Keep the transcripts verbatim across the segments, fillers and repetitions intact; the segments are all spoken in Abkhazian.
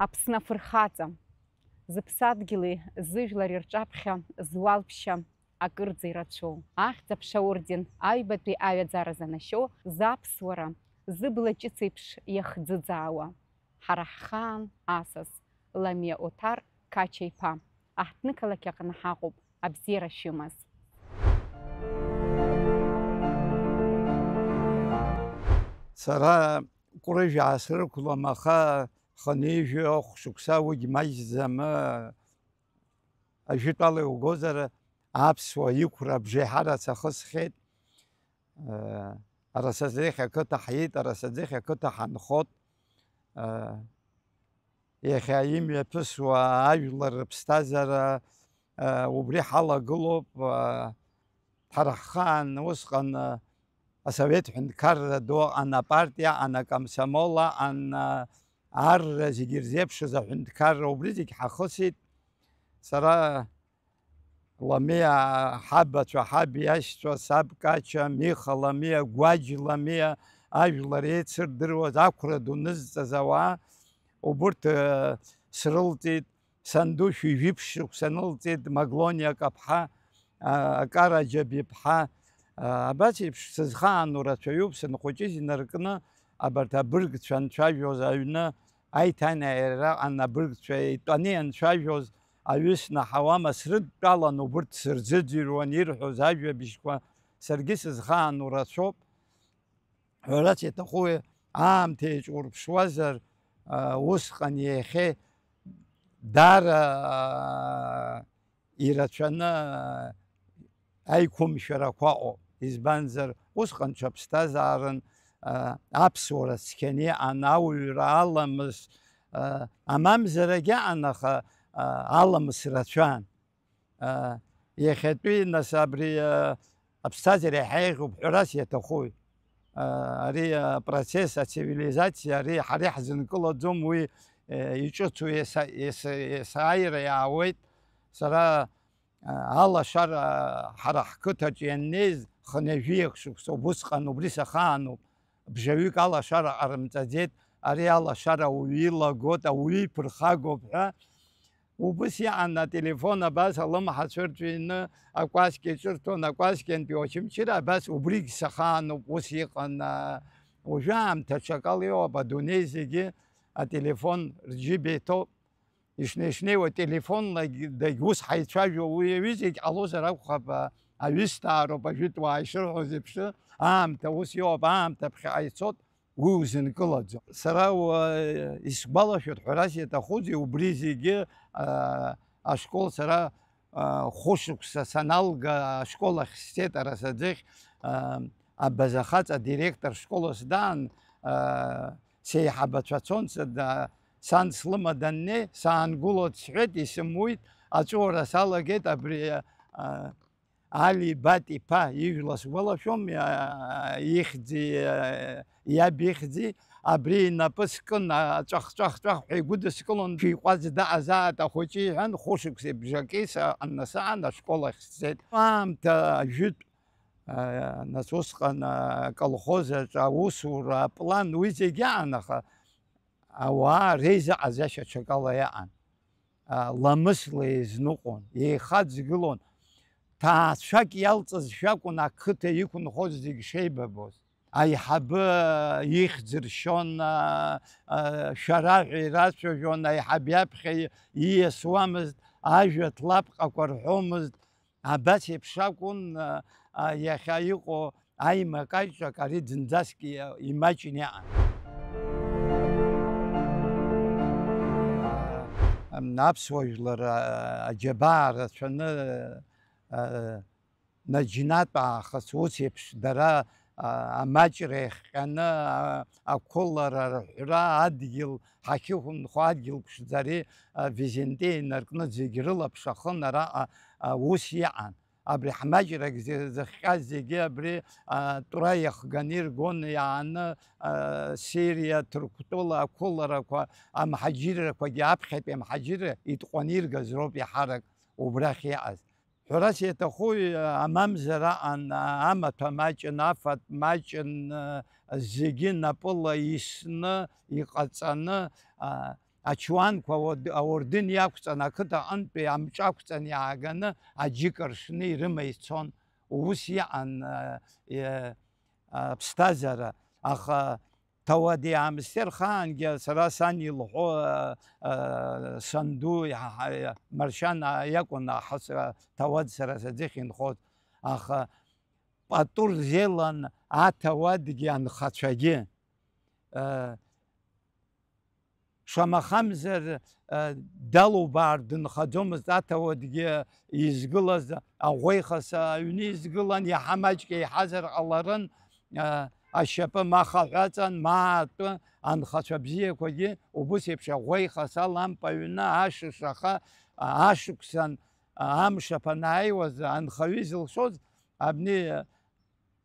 Аԥсны афырхаҵа, зыԥсадгьыли зыжәлари рҿаԥхьа зуалԥшьа акырӡа ирацәоу, Ахьӡ-аԥша аорден аҩбатәи аҩаӡара занашьоу, зыԥсуара зыбла ҷыц еиԥш иахӡыӡаауа, ҳара ҳхаан асас, Ламиа Оҭар Қача-иԥа, аҳҭнықалақь аҟны ҳаҟоуп, абзиара шәымаз. Сара Кәрыжә аасрықәлом, аха хынҩажәи хә шықәса уигь маҷӡам. Ажәытәала иугозар, аԥсуа иқәра абжеиҳарац ахысхьеит. Арасаӡыхь ақыҭа ҳиит, арасаӡыхь ақыҭа ҳанхот. Иахьа имҩаԥысуа ажәлар рыԥсҭазаара убри ҳалагылоуп. Ҳара ҳхаан усҟан асовет ҳәынҭқарра ду аҟан, апартиа аҟан, акомсомол аҟан, арра зегьы ирзеиԥшыз аҳәынҭқарра убри зегь ҳахысит. Сара Ламиа ҳабацәа, ҳаб иашьцәа, саб Кача, Миха Ламиа, Гәаџь Ламиа, ажәлар еицырдыруаз, ақәра ду нызҵаз ауаа, убырҭ срылҵит. Санду шәи жәиԥшь шықәса нылҵит, Маглониа Каԥҳа, Акара Џьабиԥҳа. Абас еиԥш сызхаану рацәаҩуп, сынхәыҷыз инаркны абарҭ абыргцәа анцәажәоз аҩны аиҭанеира аҟан, абыргцәа итәаны ианцәажәоз аҩы снаҳауама, срыдтәалан убырҭ сырзыӡырҩуан ирҳәоз ажәабжьқәа, саргьы сызхаану рацәоуп. Ҳәарас иаҭаху, аамҭа еиҿурԥшуазар, усҟан иахьеи даара ирацәаны аиқәымшәарақәа ыҟоуп. Избанзар, усҟан ҽа ԥсҭазааран, аԥсуара цқьаны иҟан, ауаҩра аламыс, амамзарагь аҟан, аха аламыс рацәан. Иахьатәи, нас, абри аԥсҭазаара иаҳа еиӷьуп ҳәарас иаҭахуи? Ари апроцесс ацивилизациа, ари ҳара иаҳзынкылаӡом, уи иҿыцу есааира иаауеит. Сара алашара ҳара ҳқыҭаҿ ианнеиз хынҩажәиак шықәса убысҟан, убри сахаануп. Бжаҩык алашара ҟарымҵаӡеит, ари алашара ауаҩы илагоит, ауаҩы иԥырхагоуп ҳәа. Убыс иҟан ателефон, абас алымҳацә ырҵәины акәасқьа иҿырҭон, акәасқьантәи Очамчыра, абас убригь сахаануп, ус иҟан. Уажәы аамҭа аҽакала иоуп, адунеи зегьы ателефон рџьыба иҭоуп. Ишнеи-шнеиуа телефонлагь дагь ус ҳаицәажәо, уи аҩызагь ҟалозар акәхап, аҩысҭаароуп ажәытәуаа ишырҳәоз еиԥш, аамҭа ус иоуп, аамҭа ԥхьаҟа ицот, уи узынкылаӡом. Сара уа, исгәалашәоит, ҳәарас иаҭахузеи, убри зегьы, а, ашкол сара, а, хәышықәса саналга ашкол ахь сцеит, арасаӡыхь, а, абазахаҵа адиректор школас даан, а, сеиҳабацәа цон, са-, да-, сан слыма даннеи, саангылоит сҳәеит, исымуит, аҵәуара салагеит, абри, а, Али Бат иԥа ижәла сгәалашәом, иа-, ихьӡи, иаб ихьӡи, абри инапы скын, аҵәах-ҵәах-ҵәах ҳәа игәыдыскылон, шәиҟәаӡ даҟазааит ахәыҷы, иҳәан, хәышықәсеи бжаки сааннасаан ашкол ахь сцеит. Аамҭа ажәытә, а, нас усҟан, а, аколхоз аҿы аусура, аплан, уи зегь аан, аха ауаа реизыҟазашьа аҽакала иаан. А, ламысла еизныҟәон, еихаӡгылон. Ҭаацәак иалҵызшәа акәын ақыҭа иқәынхоз зегь шеибабоз. Аиҳабы ихьӡ ршьон, а, а, шәара ҳәа ирацәажәон, аиҳаб иаԥхьа ииасуамызт, ажәа ҭлапҟақәа рҳәомызт. Абас еиԥш акәын, а, а, иахьа иҟоу аимак-аиҿак ари зынӡаск и-, имаҷны иҟан. Ам, аԥсуа жәлар, а, аџьабаа рацәаны, а, наџьнатә аахыс ус еиԥш дара, а, амаҷра иахҟьаны, а, ақәылара рҳәра, адгьыл ҳахьықәынхо адгьыл ԥшӡа ари, а, Византиа инаркны зегь рылаԥш ахын араҟа, а, ус иҟан. Абри ҳмаҷрагь зе-, зыхҟьаз зегьы абри, а, тәра иахганы иргон, иааны, а, Сириа, Ҭырқәтәыла ақәыларақәа, амҳаџьыррақәагьы аԥхьатәи амҳаџьырра итҟәаны иргаз роуп иаҳарак убрахь иҟаз. Ҳәарас иаҭаху, а, амамзар аҟан, а, амаҭәа маҷын, афатә маҷын, а, зегьы напыла исны, иҟаҵаны, а, ачуанқәа ауад-, ауардын иақәҵан, ақыҭа аҟынтәи амҿы ақәҵан иааганы аџьыка ршны ирыма ицон. Ус иҟан, а, е-, аԥсҭазаара. Аха ҭауади-аамсҭеи рхаангьы сара сан илҳәо, а, а, санду иаҳа-, Маршьан, а, иакәын аҳас-, а, ҭауад сара саӡыхь инхоз. Аха пату рзелан аҭауадгьы анхацәагьы. А, шамахамзар, а, далубаар дынхаӡомызт аҭауадгьы изгылаз аӷәеихаса аҩны изгылан, иаҳа маҷк еиҳазар ҟаларын, а, ашьапы ма хаҳәаҵан, ма атәы, анхацәа бзиақәагьы убыс еиԥш аӷәеихаса лампа аҩны ашыш аха, а, ашықәсан, а, амш аԥанааиуаз анхаҩы изылшоз абни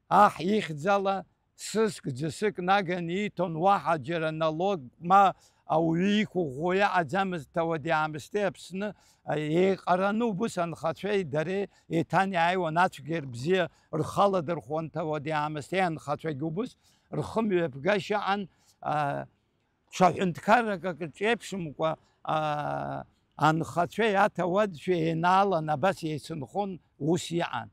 аҳ ихьӡала сыск, ӡысык наганы иҭон, уаҳа џьара налог ма ауаҩы иқәыӷәӷәо иҟаӡамызт. Ҭауади-аамсҭеи Аԥсны, а, еиҟараны убыс анхацәеи дареи еиҭанеиааиуан, ацәгьа бзиа рхаладырхәуан ҭауади-аамсҭеи анхацәагьы убыс рхымҩаԥгашьа аҟан, а, ҽа ҳәынҭқаррак акы ҿеиԥшымкәа, а, анхацәеи аҭауадцәеи еинаалан абас еицынхон, ус иҟан.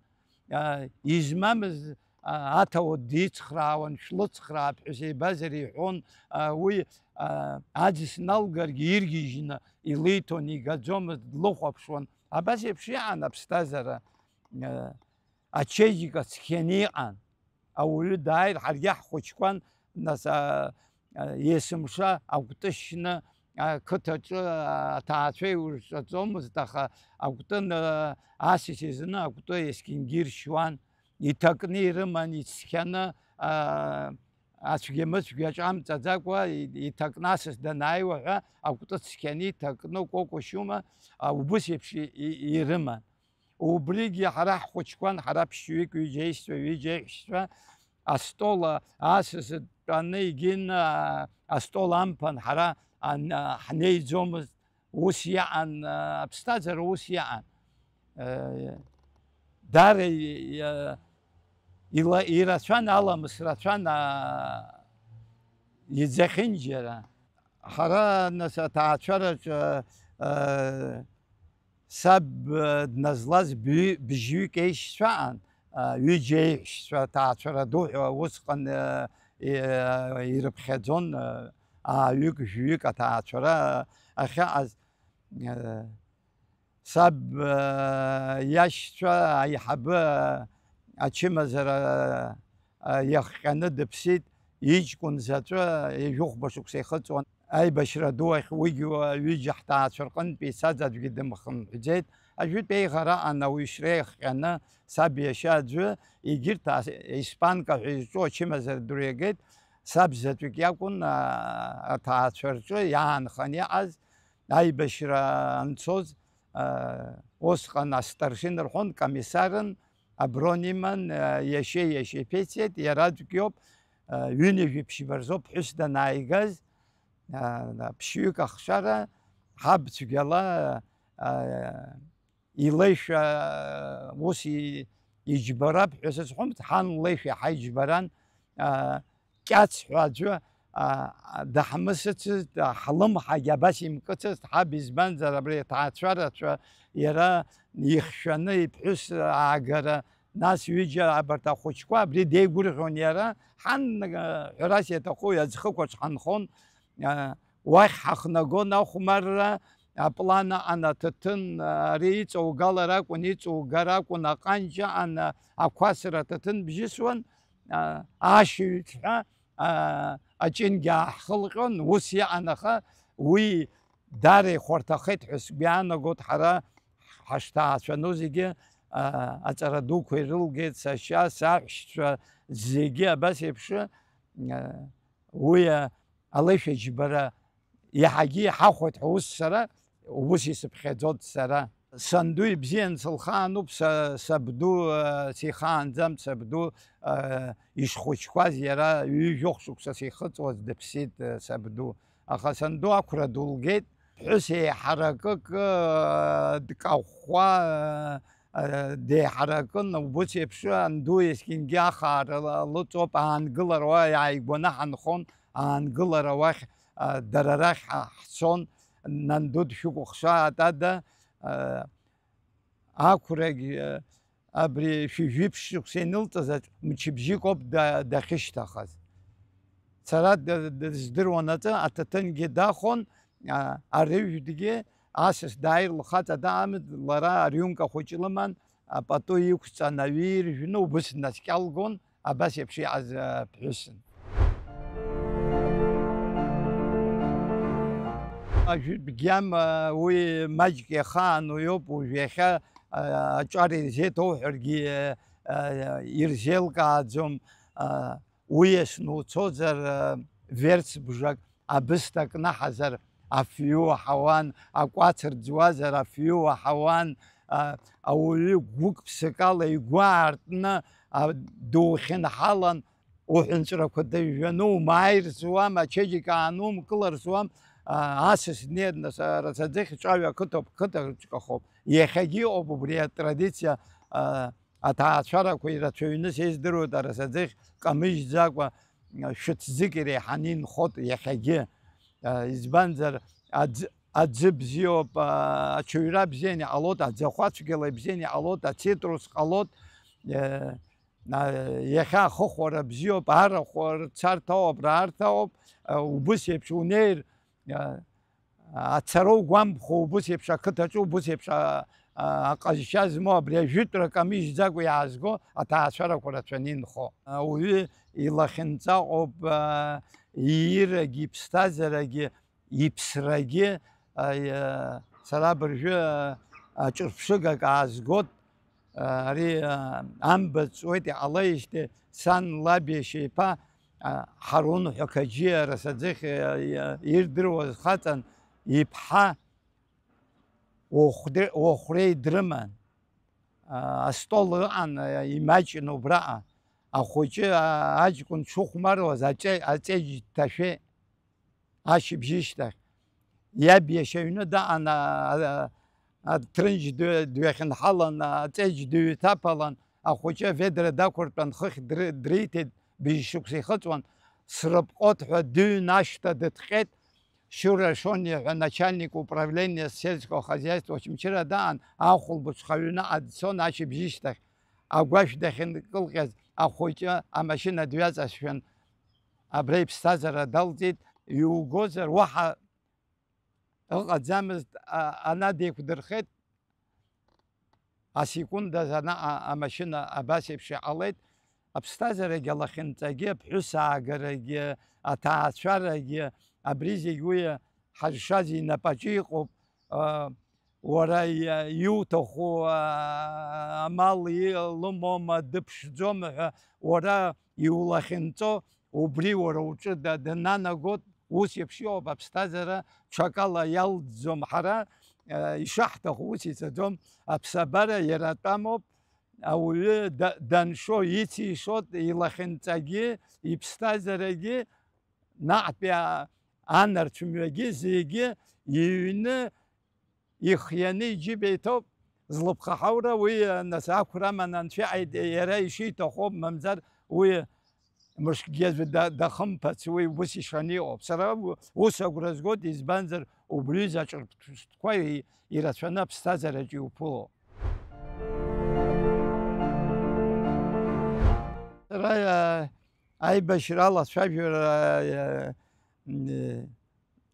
А, измамыз, а, аҭауад дицхраауан, шәлыцхраап ҳәа сеибазар иҳәон, а, уи, а, аӡыс налгаргьы иргьежьны илиҭон, игаӡомызт, длыхәаԥшуан. Абас еиԥш иҟан аԥсҭазаара, а, ачеиџьыка цқьаны иҟан. Ауаҩы дааир, ҳаргьы ҳхәыҷқәан, нас, а, а, есымша акәты шьны, ақыҭаҿы аҭаацәа иурҿаҵомызт, аха акәты ны-, асас изны акәты есқьынгьы иршьуан, иҭакны ирыман, ицқьаны, а, ацәгьа-мыцәгьа ҿамҵаӡакәа и-, иҭакны асас данааиуа ҳәа акәты цқьаны иҭакны кәакәа шьума, а, убыс еиԥш и-, и-, ирыман. Убригьы ҳара ҳхәыҷқәан, ҳара ԥшьҩык, ҩыџьа аишьцәа, ҩыџьа аиҳәшьцәа, астол асас дтәаны егьин, а, астол амԥан ҳара ан-, а, ҳнеиӡомызт. Ус иаан, а, аԥсҭазаара ус иаан. Э, даара и-, и-, ила-, ирацәан, аламыс рацәан, а, иӡахьынџьара. Ҳара, нас, аҭаацәараҿы, э, саб, э, дназлаз бҩы-, бжьҩык еишьцәа аан, э, ҩыџьа еиҳәшьцәа, аҭаацәара ду ҳәа усҟан, э, э, ирыԥхьаӡон, э, ааҩык, жәҩык аҭаацәара ахьаҟаз, э, саб, э, иашьцәа аиҳабы, э, ачымазара, э, иахҟьаны дыԥсит, иҷкәын заҵәы ҩажәихәба шықәса ихыҵуан. Аибашьра ду ахь уигьы ҩыџьа ҳҭаацәа рҟынтәи ицаз аӡәгьы дымхынҳәӡеит. Ажәытә еиӷара анаушьра иахҟьаны саб иашьа аӡәы, егьырҭ ас-, испанка ҳәа изҿу ачымазара ду иагеит. Саб заҵәык иакәын, а, аҭаацәа рҿы иаанхан иҟаз. Аибашьра анцоз, а, усҟан астаршин рҳәон, комиссарын, абронь иман, а, иашьеи иашьеи ԥециеит, иара аӡәк иоуп, а, ҩынҩажәи ԥшьба рзоуп ԥҳәыс данааигаз, а, ԥшьҩык ахшара, ҳаб цәгьала, а, илеишәа, ус и-, иџьбарап ҳәа сызҳәомызт, ҳан леишәа иаҳа иџьбаран, а, Кьац ҳәа аӡәы, а, даҳмысыцызт, а, ҳлымҳагьы абас имкыцызт, ҳаб, избанзар, абри аҭаацәарацәа иара ихьшәаны иԥҳәыс аагара, нас ҩыџьа абарҭ ахәыҷқәа абри деигәырӷьон иара, ҳан, а, ҳәарас иаҭаху аӡхықәаҿ ҳанхон, а, уахь ҳахнагон ахәмарра, аплан аҟан аҭаҭын, ари иҵоугалар акәын, иҵоугар акәын, аҟанҷ аҟан, ақәасра аҭаҭын бжьысуан, а, ашьыҩцҳәа, а, аҷынгьы ааҳхылҟьон, ус иҟан, аха уи даара ихәарҭахеит ҳәа сгәы иаанагоит, ҳара ҳашҭаацәану зегьы, а, аҵара дуқәа ирылгеит, сашьа, саҳәшьцәа зегьы абас еиԥш, а, уи, а, алеишәа џьбара иаҳагьы иҳахәоит ҳәа ус сара, ус исыԥхьаӡоит сара. Санду ибзиан сылхаануп, са-, сабду, а, сихаанӡам, сабду, а, ишхәыҷқәаз иара ҩажәохә шықәса сихыҵуаз дыԥсит, а, сабду. Аха санду ақәра ду лгеит, ԥҳәыс еиҳаракык, а, дкахәхәа, а, а, деиҳаракын, убыс еиԥш анду есқьынгьы ахаара ла-, лыҵоуп, аангылара уа иааигәаны ҳанхон, аангылара уахь, а, дара рахь ҳа-, ҳцон. Нанду дшәыкәыхшааит ада, а, ақәрагь, а, абри шәи жәиԥшь шықәса инылҵазаҵә мчыбжьык ауп да-, дахьышьҭахаз. Сара д-, дыздыруан аҵы, аҭаҭынгьы дахон, а, арыжәтәгьы асас дааир лхаҵа даамызт, лара арҩымка хәыҷ лыман, апату иқәҵан аҩы иржәны убыс днаскьалгон, абас еиԥш иҟаз, а, ԥҳәысын. Ажәытә гьама уи маҷк иахаану иоуп, уажә иахьа, а, аҿар ирзеиҭоуҳәаргьы, а, ирзеилкааӡом, а, уиасны уцозар, а, верц бжак, абысҭа кнаҳазар, афҩы уаҳауан, акәац рӡуазар, афҩы уаҳауан, а, ауаҩы гәык-ԥсыкала игәы аартны, а, духьынҳалан, уҳәынҵәрақәа дыжәжәаны умааир зуам, ачеиџьыка аанумкылар зуам, а, асас днеин, нас, а, Арасаӡыхь ҿаҩа ақыҭоуп, қыҭаҿкахоуп. Иахьагьы ыҟоуп убри атрадициа, а, аҭаацәарақәа ирацәаҩны сеиздыруеит, Арасаӡыхь камыжьӡакәа, а, шәыҭӡык иреиҳаны инхоит иахьагьы. А, избанзар, аӡ-, аӡы бзиоуп, а, аҽаҩра бзианы иҟалоит, аӡахәа цәгьала ибзианы иҟалоит, ацитрус ҟалоит, э, а, иахьа ахыхәара бзиоуп, арахә рцарҭа ауп, раарҭа ауп, а, убыс еиԥш унеир, а, ацара угәамԥхо, убыс еиԥш ақыҭаҿы, убыс еиԥш, а, а, аҟазшьа змоу, абри ажәытәра камыжьӡакәа иаазго аҭаацәарақәа рацәаны инхо. Ауаҩы илахьынҵа ыҟоуп, а, иирагьы, иԥсҭазаарагьы, иԥсрагьы, а, иа-, сара абыржәы, а, аҿырԥшыгак аазгоит, а, ари, а, амба ҵуеит, иҟалеижьҭеи сан лаб иашьа иԥа, а, Ҳарун ҳәа Қаџьиа Арасаӡыхь, а, иа-, ирдыруаз хаҵан, иԥҳа Охәде-, Охәреи дрыман. А, астол ыҟан, а, имаҷын убраҟа. Ахәыҷы, а, аҷкәын дшыхәмаруаз аҵе-, аҵеџь дҭашәеит. Ашьыбжьышьҭахь иаб иашьа аҩны даан, а, а, аҭрынџь дҩ-, дҩахьынҳалан, аҵеџь дыҩҭаԥалан, ахәыҷы аведра дақәыртәан, хыхь дры-, дриҭеит, быжь шықәса ихыҵуан, срыпҟоит ҳәа дыҩны ашҭа дыҭҟьеит, Шьура Шониа ҳәа начальник управление сельского хозяйства Очамчыра даан, ахәылбыҽха аҩны дцон ашьыбжьышьҭахь, агәашә дахьынкылҟьаз ахәыҷы амашьына дҩаҵасшәан, абра иԥсҭазаара далҵит, иугозар, уаҳа ыҟаӡамызт, а-, ана деиқәдырхеит. Асекундаз анаҟа амашьына абас еиԥш иҟалеит, аԥсҭазаарагьы, алахьынҵагьы, аԥҳәыс аагарагьы, аҭаацәарагьы, абри зегь уи ҳазшаз инапаҿы иҟоуп. А, уара иа-, иуҭаху, а, амал и-, лымоума, дыԥшӡома ҳәа, уара иулахьынҵо убри уара уҿы да-, дананаго, ус еиԥш иҟоуп аԥсҭазаара, ҽакала иалҵӡом ҳара, э, ишаҳҭаху ус ицаӡом. Аԥсабара иара атәамоуп, ауаҩы да-, даншо ицишоит, илахьынҵагьы, иԥсҭазаарагьы, наҟтәи а-, анарцә мҩагьы зегьы иҩны ихианы иџьыба иҭоуп. Злыԥха ҳаура уи, нас, ақәра аман анцәа иҟаиҵеит, иара ишиҭаху, мамзар уи мышкгьы аӡәы да-, дахымԥац, уи ус ишаны иҟоуп. Сара у-, ус агәра згоит, избанзар, убри изы аҿырԥштәқәа и-, ирацәаны аԥсҭазаараҿы иуԥыло. Сара, а, аибашьра алацәажәара, а, м,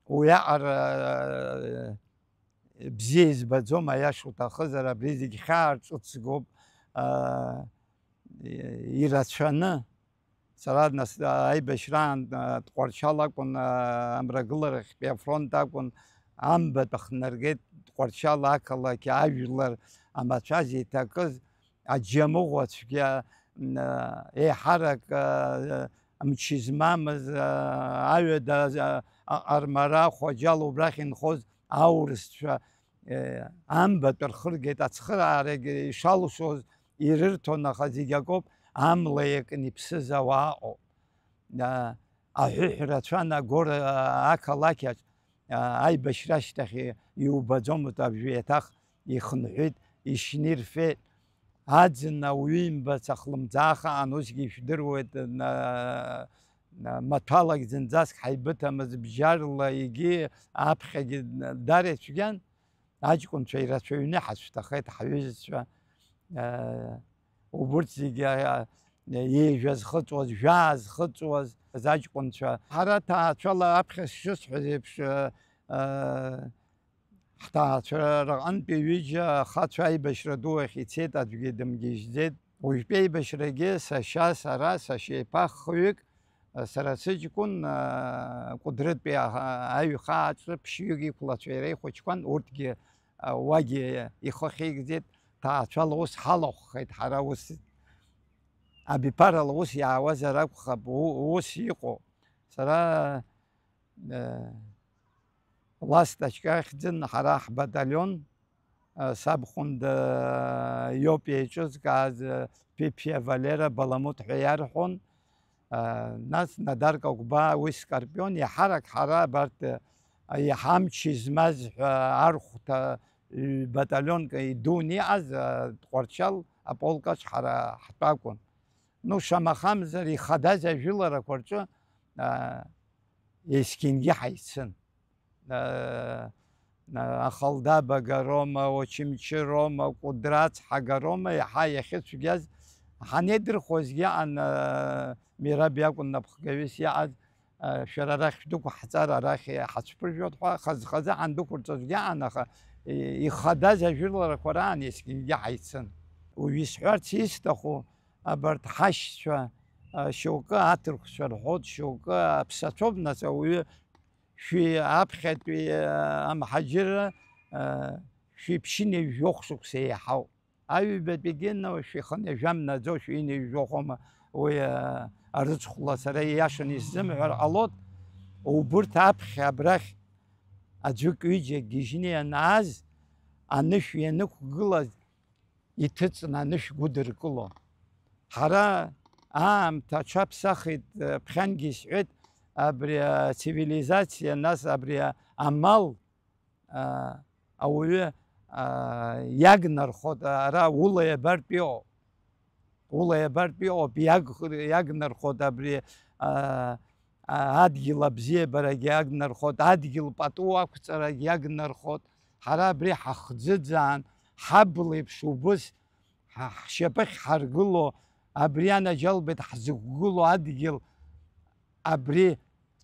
уиаҟара, а, бзиа избаӡом, аиаша уҭахызар, абри зегь хьаа ҿыцгоуп, а, ирацәаны. Сара нас аибашьраан, а, Тҟәарчал акәын, а, амрагыларахьтәи афронт акәын, амбатә ахнаргеит, Тҟәарчал ақалақь, ажәлар, амацәаз иҭакыз, аџьамыӷәа цәгьа, м, а, еиҳарак, а, мчы змамыз, а, аҩада, а, Аҟармара, Хәаџьал убрахь инхоз аурысцәа, э, амбатә рхыргеит, ацхыраарагьы ишалшоз ирырҭон, аха зегь акоуп, амла иакны иԥсыз ауаа ыҟоуп. А, аҳәыҳә рацәан Агора ақалақьаҿ, а, аибашьра ашьҭахь иубаӡомызт, абжьы еиҭах ихынҳәит, ишьны ирфеит. Аӡын ауаҩы имбац ахлымӡаах аан, усгьы ишәдыруеит, на-, маҭәалак зынӡаск ҳаибыҭамыз, бџьарла егьи аԥхьагьы дара ицәгьан, аҷкәынцәа ирацәаҩны ҳацәҭахеит, ҳҩызцәа, э, убырҭ зегьы, э, ҩажәа зхыҵуаз, жәаа зхыҵуаз аҷкәынцәа. Ҳара ҭаацәала аԥхьа сшысҳәаз еиԥш, э, э, ҳҭаацәа рҟынтәи ҩыџьа ахацәа аибашьра ду ахь ицеит, аӡәгьы дымгьежьӡеит. Уажәтәи аибашьрагьы сашьа, сара, сашьа иԥа хҩык, сара сыҷкәын, Кәыдрытәи аҩхаа аҿы ԥшьҩык иқәлацәа иара ихәыҷқәан, урҭгьы уагьы ихы ахьеигӡеит, ҭаацәала ус ҳалахәхеит ҳара, ус абиԥарала ус иаауазар акәхап, у-, ус иҟоу. Сара, э, ласточка ахьӡын ҳара ҳбаталион, э, сабхәында иоуп еиҿызкааз, э, Ԥиԥиа Валера Баламут ҳәа иарҳәон. Э, нас Надар Какәбаа, уи Скорпион, иаҳарак ҳара абарҭ, э, иаҳа амч измаз ҳәа архәҭа, ҩ-, баталионк идуны иҟаз, э, Тҟәарчал аполк аҿ ҳара ҳтәакәын. Ну, шамахамзар, ихадаз ажәыларақәа рҿы, аа, есқьынгьы ҳаицын. Ахалдаба Гарома, Очамчы Рома, Кәыдры ацҳа Гарома, иаҳа иахьыцәгьаз, ҳанеидырхуазгьы аан, Мераб иакәын напхгаҩыс иааз, шәара арахь шәдәықәаҳҵар, арахь ҳацәԥыржәот ҳәа, хаз-хазы ҳандәықәырҵозгьы аан, аха ихадаз ажәыларақәа раан есқьынгьы ҳаицын. Уажә исҳәарц исҭаху, абарҭ ҳашьцәа, а, шьоукы аҭырқәцәа рҳәоит, шьоукы аԥсацәоуп, нас ауаҩы шәи аԥхьатәи, а, амҳаџьырра, а, шәиԥшьынҩажәохә шықәса еиҳауп. Аҩбатәигьы, ну, шәихынҩажәа мнаӡо, шәинҩажәохәома, уи, а, арыцхәла сара ииашаны исзымҳәар ҟалоит, убырҭ аԥхьа абрахь аӡәык-ҩыџьак гьежьны ианааз, анышә ианықәгылаз, иҭыҵны анышә гәыдыркыло. Ҳара аамҭа аҽаԥсахит, ԥхьангьы исҳәеит, абри ацивилизациа, нас абри амал, а, ауаҩы, а, иагнархот, ара ула иабартә иҟоуп. Ула иабартә иҟоуп, иаг-, иагнархот абри, а, а, адгьыл абзиабарагьы агнархот, адгьыл пату ақәҵарагьы агнархот. Ҳара абри ҳахӡыӡаан, ҳабла еиԥш убыс ҳа-, ҳшьапы ахьҳаргыло, абри анаџьалбеит ҳзықәгыло адгьыл, абри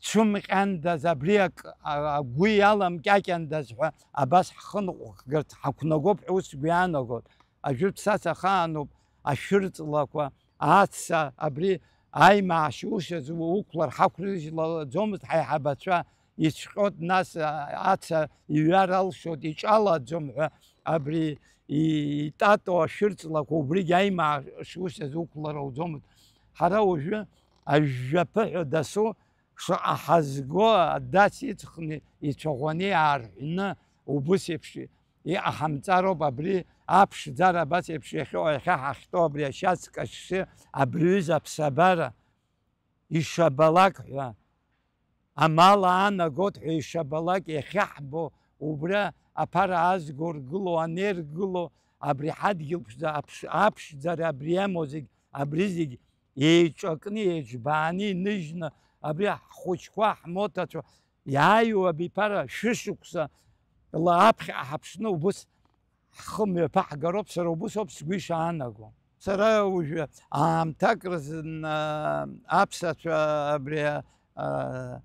цәымҟьандаз, абри ак-, а-, агәы иаламкьакьандаз ҳәа абас ҳхы ныҟәхгарц ҳақәнагоуп ҳәа ус сгәы иаанагоит. Ажәытә цаца ахаануп, ашәырҵлақәа, аца, абри аимаа шьушьа уқәлар ҳақәрыжьлаӡомызт ҳаиҳабацәа, ицәҟьоит, нас, а, аца иҩар алшоит, иҿалаӡом ҳәа, абри и-, итатоу ашәырҵлақәа убригь аимаа шьушьа уқәлар ауӡомызт. Ҳара уажәы ажәжәаԥыҳәа дасу шаҟа ҳазго, адас иҵхны, ицәаӷәаны, иаарҳәны, убыс еиԥш иҟаҳамҵароуп абри аԥшӡара абас еиԥш иахьыҟоу, иахьа ҳахьтәоу абри ашьац кашьшьы, абри аҩыза аԥсабара, ишабалак ҳәа, амал аанагот ҳәа ишабалак иахьаҳбо, убра аԥара азго ргыло, анеиргыло, абри ҳадгьыл ԥшӡа, аԥш-, аԥшӡара абри иамоу зегь, абри зегь еиҿакны, еиҿбааны иныжьны, абри ҳхәыҷқәа, ҳмоҭацәа, иааиуа абиԥара шәышықәса ла аԥхьаҟа ҳаԥшны убыс ҳхы мҩаԥаҳгароуп, сара убыс ауп сгәы ишаанаго. Сара уажәы аамҭак рзын, а, аԥсацәа абри, а,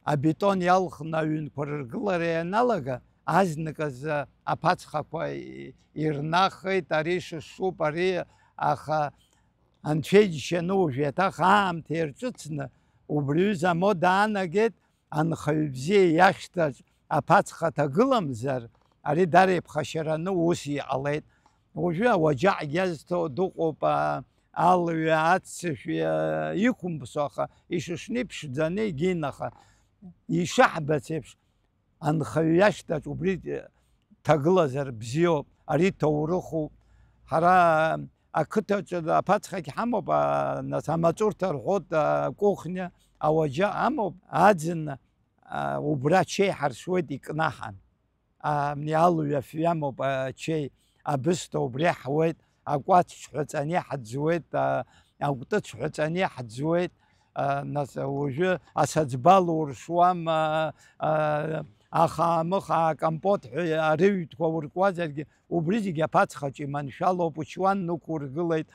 абетон иалхны аҩнқәа рыргылара ианалага, азныказы аԥацхақәа и-, ирнахит, ари шышшуп, ари, аха Анцәа иџьшьаны уажә иаҭах аамҭа ирҿыцны, убри аҩыза амода аанагеит, анхаҩ бзиа иахьҭаҿ аԥацха ҭагыламзар, ари дара иԥхашьараны ус иҟалеит. Уажәы ауаџьаҟгьы азҭо дыҟоуп, а, алҩа, аццышә, а, иқәымԥсо, аха ишышны иԥшӡаны егьинаха. Ишаҳбац еиԥш, анхаҩ иашьҭаҿ убри ҭагылазар бзиоуп, ари ҭоурыхуп. Ҳара ақыҭаҿы аԥацхагь ҳамоуп, а, нас амаҵурҭа рҳәоит, а, акухня, ауаџьаҟ амоуп, аӡын, а, убра ачеи ҳаршуеит икнаҳан. А, абни алҩа афҩы амоуп, а, ачеи, абысҭа убри ҳуеит, акәац ҽҳәаҵаны иаҳӡуеит, а, акәты ҽҳәаҵаны иаҳӡуеит. а, нас уажәы асаӡбал уршуам, а, а, ахаамыха, акомпот ҳәа арыҩтәқәа уркуазаргьы, убри зегьы аԥацхаҿы иманшәалоуп, учуан нықәургылеит.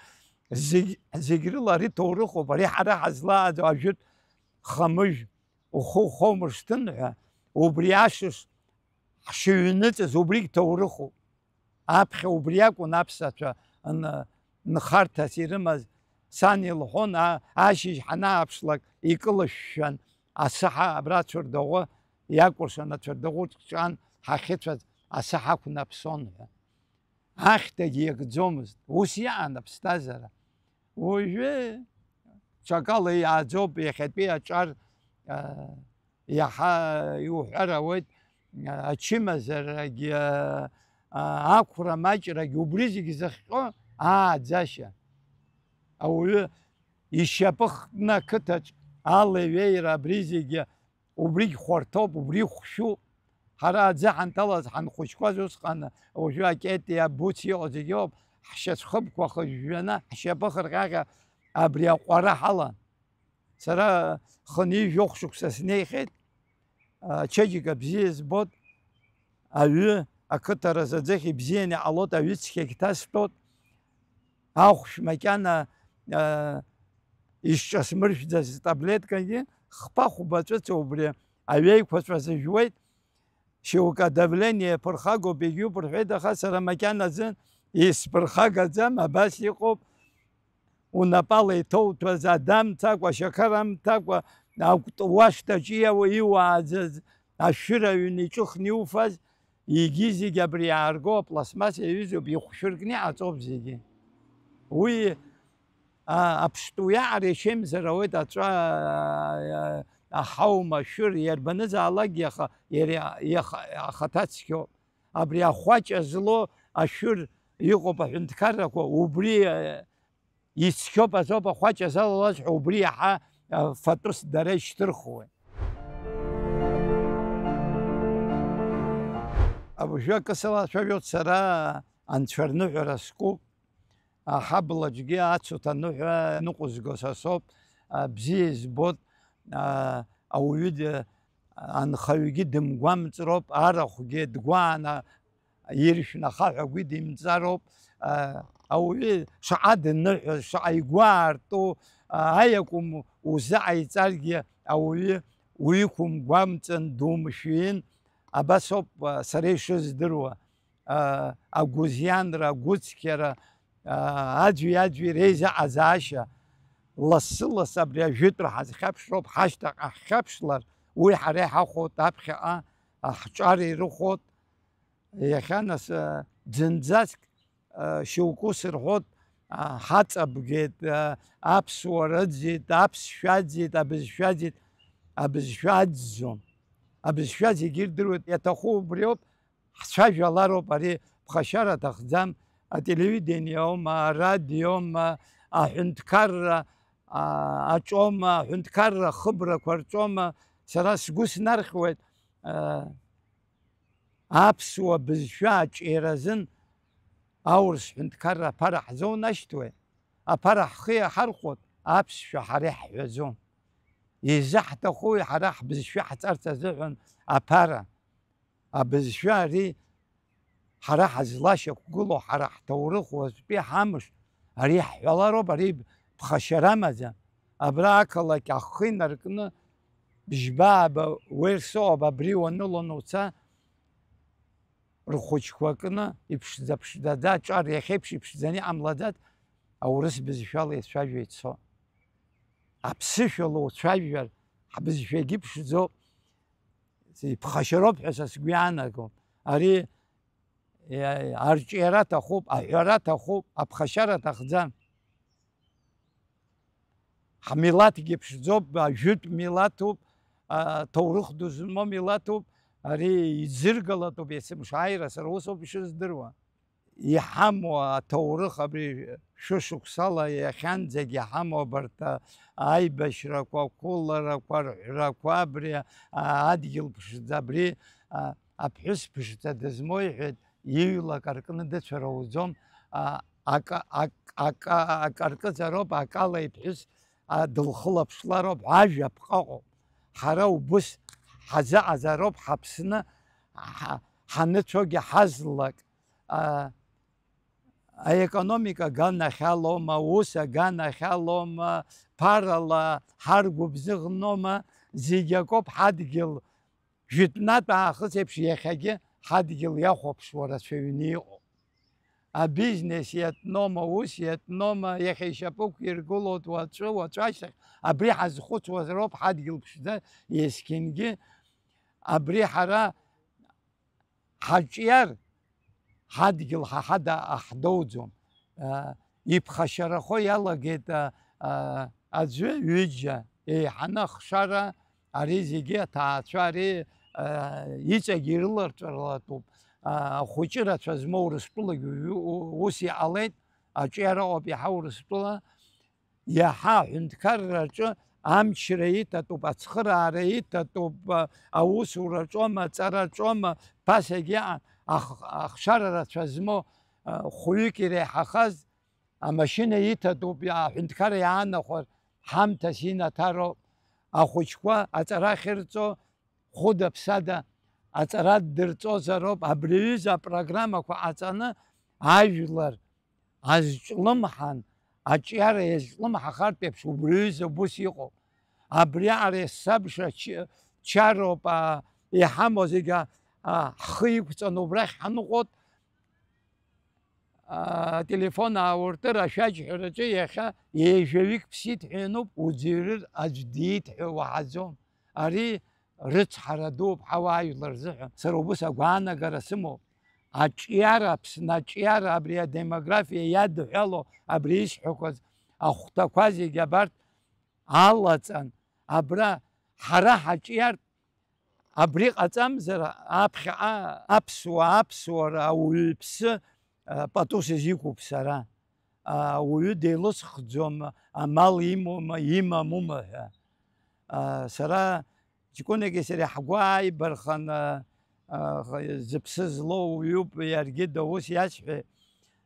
Зегь, зегь рыла ари ҭоурыхуп, ари ҳара ҳазлааӡо ажәытә хамыжә ухы ухоумыршҭын ҳәа, убри ашыш ҳшыҩныҵыз, убригь ҭоурыхуп. Аԥхьа убри акәын аԥсацәа н-, нхарҭас ирымаз. Сан илҳәон, а-, ашьыжь ҳанааԥшлак, икылышәшәан, асы ҳа-, абра цәырдаӷәы иакәыршан, ацәырдаӷәы ҿан ҳахьыцәаз асы ҳақәнаԥсон ҳәа. Ахьҭагь иагӡомызт. Ус иаан аԥсҭазаара. Уажәы ҽакала иааӡоуп, иахьатәи аҿар, а, иаҳа иуҳәар ауеит, а, ачымазарагь, а, а, ақәра маҷрагь, убри зегь зыхҟьо ааӡашьа. Ауаҩы ишьапы хтны ақыҭаҿ алеиҩеира абри зегьы убригь хәарҭоуп, убри хәшәуп. Ҳара аӡы ҳанҭалаз, ҳанхәыҷқәаз усҟан, уажәы акетиа, абуц иҟоу зегьы ыҟоуп, ҳшьацәхыԥқәа хыжәжәаны, ҳшьапы хырҟьаҟьа абри аҟәара ҳалан. Сара хынҩажәохә шықәса снеихьеит, ачеиџьыка бзиа збот, аҩы ақыҭаразы аӡыхь ибзианы иҟалот, аҩы цқьагь ҭастәот, ахәшә макьана, а, исҿасмыршәӡаз таблеткагьы хԥа-хәба ҵәыца убри аҩеиқәаҵәа зыжәуеит. Шьоукы адавление ԥырхагоуп, егьиуп рҳәеит, аха сара макьанаӡы исԥырхагаӡам, абас иҟоуп. Унапала иҭоуҭәаз ада мцакәа, ашьақар амҭакәа, акәтуашҭаҿы иауа-, иуааӡаз ашәыр аҩны иҿыхны иуфаз, егьи зегь абри иаарго апластмасса иаҩызоуп, ихәшәыркны иҟаҵоуп зегьы. Уи, а, аԥштәы уиаҟара ичеимзар ауеит аҵәа, а, аҳаума, ашәыр, иарбанызаалакгьы, аха иара иаха-, ахаҭа цқьоуп. Абри ахәаҷа злоу ашәыр иҟоуп аҳәынҭқаррақәа, убри, а, ицқьоуп азоуп ахәаҷа залалаз ҳәа, убри иаҳа, а, фатәыс дара ишьҭырхуеит. Абыржәы акы сылацәажәоит сара, анцәа рныҳәара скуп. Аҳаблаҿгьы ацуҭа аныҳәа ныҟәызго са соуп, а, бзиа избот, а, ауаҩы д-, анхаҩгьы дымгәамҵроуп, арахәгьы дгәааны иршәны ахаҳә агәы димҵароуп, а, ауаҩы шаҟа дныҳәоз, шаҟа игәы аарту, а, аиакәым узыҟаиҵаргьы ауаҩы уиқәымгәамҵын, думшәиин, абас ауп, а, сара ишыздыруа. А, агәызианра, агәыцқьара, а, аӡәи-аӡәи реизаҟазаашьа, лассы-ласс абри ажәытәра ҳазхьаԥшроуп, ҳашьҭахьҟа ҳхьаԥшлар, уи ҳара иҳахәот, аԥхьаҟа, а, ҳҿар ирыхәот. Иахьа нас, а, зынӡаск, а, шьоукы сырҳәот, а, ҳаҵабгеит, а, аԥсуа рыӡит, аԥсшәа аӡит, абызшәа аӡит, абызшәа аӡӡом. Абызшәа зегьы ирдыруеит, иаҭаху убриоуп, ҳцәажәалароуп, ари ԥхашьара аҭахӡам, ателевидение аума, арадиома, аҳәынҭқарра, а, аҿома, аҳәынҭқарра ахыбрақәа рҿома, сара сгәы снархьуеит, а, аԥсуа бызшәа аҿиаразын аурыс ҳәынҭқарра аԥара ҳзоунашьҭуеит, аԥара ҳхы иаҳархәот, аԥсшәа ҳара иаҳҳәаӡом. Изаҳҭахуи ҳара ҳбызшәа ҳҵарц азыҳәан аԥара? Абызшәа ари ҳара ҳазлашьақәгылоу, ҳара ҳҭоурых уаҵәтәи ҳамш, ари иаҳҳәалароуп, ари ԥхашьара амаӡам. Абра ақалақь ахы инаркны, бжьба-ааба уерсоуп, абри уанылон уца, рхәыҷқәа кны, иԥшӡа-ԥшӡаӡа аҿар иахьеиԥш иԥшӡаны иҟамлаӡац, аурыс бызшәала ицәажәо ицо. Аԥсышәала уцәажәар, ҳбызшәагьы ԥшӡоуп, иԥхашьароуп ҳәа са сгәы иаанагом. Ари, е, арҿиара аҭахуп, аҳәара аҭахуп, аԥхашьара аҭахӡам. Ҳмилаҭгьы ԥшӡоуп, ажәытә милаҭуп, а, ҭоурых ду змоу милаҭуп, ари иӡыргалатәуп есымшааира, сара усоуп ишыздыруа. Иҳамоу аҭоурых абри шәышықәсала иахьанӡагь иҳамоу абарҭ, а, аибашьрақәа, ақәыларақәа, арҳәрақәа, абри, а, адгьыл ԥшӡа, абри, а, аԥҳәыс ԥшӡа дызмоу, иҳәеит, иҩлак аркны дыцәар ауӡом, а, ака-, ак-, ака-, акаркыӡароуп, акала иԥҳәыс, дылхылаԥшлароуп, ажәаԥҟа ыҟоуп. Ҳара убыс ҳазыҟазароуп ҳаԥсны ҳаныцәогьы ҳазлак. Аекономика аганахьалома, аус аганахьалома, ԥарала ҳаргәыбзыӷнома, зегь акоуп ҳадгьыл. Жәытәнатә аахыс еиԥш иахьагьы ҳадгьыл иахәаԥшуа рацәаҩны иҟоуп. Абизнес иатәнома, аус иатәнома, иахьа ишьапы ықәиргылоит уаҵәы, уаҵәашьҭахь, абри ҳазхәыцуазароуп ҳадгьыл ԥшӡа есқьынгьы. Абри ҳара ҳаҿиар, ҳадгьыл ҳа ҳада аҳдоуӡом. Иԥхашьарахо иалагеит аӡәы, ҩыџьа еиҳаны ахшара, ари зегьы аҭаацәа, ари иҵегь ирыларҵәарлатәуп. Ахәыҷы рацәа змоу Урыстәылагь ус иҟалеит, аҿиара ыҟоуп иаҳа Урыстәыла. Иаҳа аҳәынҭқарраҿы амчра иҭатәуп, ацхыраара иҭатәуп, аусураҿома, аҵараҿома, ԥасагьы ахшара рацәа змоу хәҩык иреиҳахаз амашьына иҭатәуп, аҳәынҭқарра иаанахәар ҳамҭас инаҭароуп. Ахәыҷқәа аҵара ахьырҵо хәыда-ԥсада аҵара ддырҵозароуп. Абри аҩыза апрограммақәа ҟаҵаны ажәлар азҿлымҳан, аҿиара иазҿлымҳахартә еиԥш, убри аҩыза убыс иҟоуп. Абриаҟара есабша чароуп, иҳамоу зегьы ҳхы иқәҵаны убрахь ҳаныҟәот, ателефон аауртыр ашәаџьҳәараҿы иахьа ҩажәаҩык ԥсит ҳәа иануп, уӡырҩыр аӡә диит ҳәа уаҳаӡом. Ари рыцҳара дууп ҳауаажәлар рзыҳәа. Сара убыс агәаанагара сымоуп. Аҿиара, Аԥсны аҿиара, абри адемографиа иадҳәалоу, абри исҳәақәаз ахәҭақәа зегьы абарҭ алаҵан, абра ҳара ҳаҿиартә абри ҟаҵамзар, аԥхьаҟа аԥсуа, аԥсуара, ауаҩы иԥсы, а, пату сызиқәуп сара. А, ауаҩы деилысхӡом, амал имоума, имамума ҳәа. А, сара ҷкәынаки сареи ҳгәы ааибарханы, а, зыԥсы злоу уаҩуп, иаргьы доус иасҳәеит,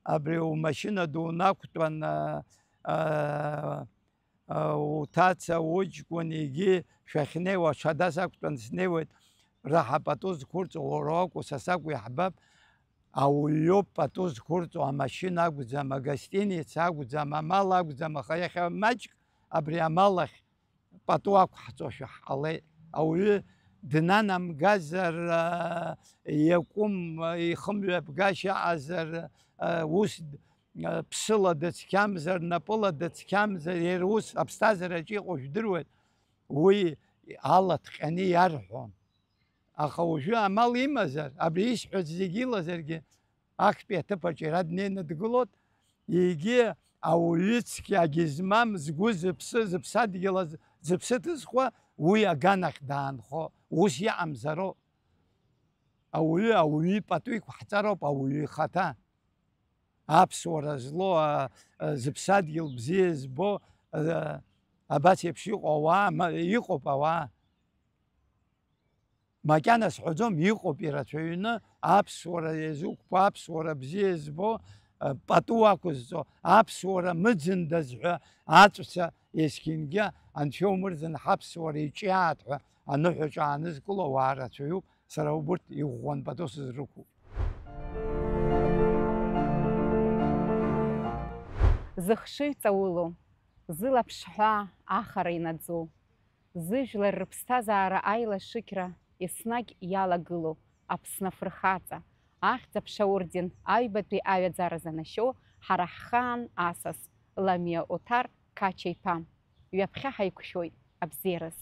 абри умашьына ду унақәтәан, а, а, уҭаца, уҷкәын, егьи шәахьнеиуа, ҽадас ақәтәан снеиуеит, раҳа пату зқәырҵо уара уакәу, са сакәу иаҳбап, ауаҩ иоуп пату зқәырҵо, амашьына акәӡам, агостиница акәӡам, амал акәӡам, аха иахьа маҷк абри амал ахь пату ақәҳҵошәа ҳҟалеит. Ауаҩы днанамгазар, а, иакәым, а, ихымҩаԥгашьа аҟазар, а, ус, а, ԥсыла дыцқьамзар, напыла дыцқьамзар, иара ус аԥсҭазаараҿы иҟоу жәдыруеит, уи ала ҭҟьаны иарҳәон. Аха уажәы амал имазар, абри исҳәаз зегь илазаргьы, актәи аҭыԥаҿ иара днеины дгылоит, егьи ауаҩы цқьагьы змам, згәы зыԥсы, зыԥсадгьыл азы, зыԥсы ҭызхуа, уи аганахь даанхо, ус иҟамзароуп. Ауаҩы, ауаҩы ипату иқәҳҵароуп, ауаҩы ихаҭа. Аԥсуара злоу, а, а, зыԥсадгьыл бзиа збо, а, абас еиԥш иҟоу ауаа, ма-, иҟоуп ауаа. Макьана сҳәаӡом, иҟоуп ирацәаҩны аԥсуара иазықәԥо, аԥсуара бзиа избо, пату ақәызҵо, аԥсуара мыӡындаз ҳәа аҵәца есқьынгьы анцәа иумырӡын ҳаԥсуара иҿиаат ҳәа аныҳәаҿа аанызкыло ауаа рацәаҩуп, сара убырҭ иӷәӷәан пату сызрықәу. Зыхшыҩ ҵаулоу, зылаԥш ҳәаа ахара инаӡоу, зыжәлар рыԥсҭазаара аилашықьра еснагь иалагылоу Аԥсны афырхаҵа, Ахьӡ-аԥша аорден аҩбатәи аҩаӡара занашьоу ҳара ҳхаан асас Ламиа Оҭар Қача-иԥа, ҩаԥхьа ҳаиқәшәоит абзиараз.